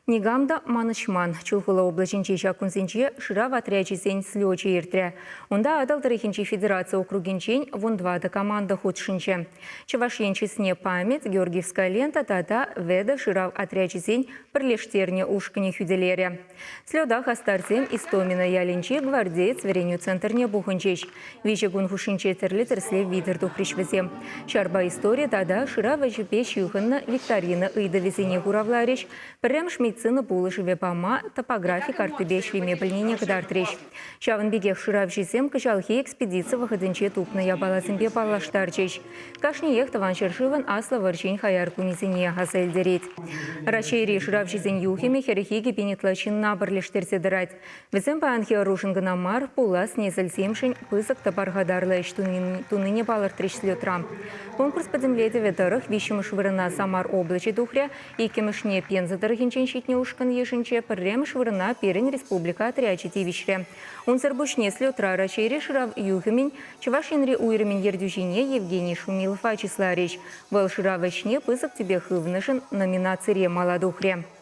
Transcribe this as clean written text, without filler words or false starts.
Никам та манӑҫман. Чулхула облаҫӗнчи ҫак кунсенче шырав отрячӗсен слечӗ иртрӗ. Унта Атӑл тӑрӑхӗнчи федераци округӗнчен 14 команда хутшӑнчӗ. Чӑваш Ен чысне Память, Георгиевская лента тата Веда шырав отрячӗсен пӗрлештернӗ ушкӑнӗ хӳтӗлерӗ. Слета хастарсем Истомина ялӗнчи Гвардеец вӗренӳ центрне пухӑнчӗҫ. Виҫӗ кун хушшинче тӗрлӗ тӗрӗслев витӗр тухрӗҫ вӗсем. Ҫарпа истори тата шырав ӗҫӗпе ҫыхӑннӑ викторина ыйтӑвӗсене хуравларӗҫ, пӗрремӗш медицина пулӑшӑвӗ пама топографи карттипе ӗҫлеме пӗлнине кӑтартрӗҫ. Ҫавӑн пекех шыравҫӑсем кӑҫалхи экспедици вӑхӑтӗнче тупнӑ япаласемпе паллаштарчӗҫ. Кашниех Тӑван ҫӗршывӑн Аслӑ вӑрҫин хаяр кунӗсене аса илтерет. Раҫҫейри шыравҫӑсен юхӑмӗ 42 пин ытла ҫынна пӗрлештерсе тӑрать. Вӗсем паянхи ӑрушӑн кӑна мар, пулас несӗлсемшӗн пысӑк та пархатарлӑ ӗҫ тунине палӑртрӗҫ слетра. Конкурс пӗтӗмлетӗвӗ тӑрӑх виҫҫӗмӗш вырӑна Самар облаҫӗ тухрӗ, иккӗмӗшне Пенза тӑрӑхӗнчен ҫитнӗ ушкӑн йышӗнче пӗрремӗш вырӑна пирӗн республика отрячӗ тивӗҫрӗ. Унсӑр пуҫне слетра Раҫҫейри шырав юхӑмӗн Чӑваш Енри уйрӑмӗн ертӳҫине Евгений Шумилова чысларӗҫ. Вӑл шырав ӗҫне пысӑк тӳпе хывнӑшӑн номинацире мала тухрӗ.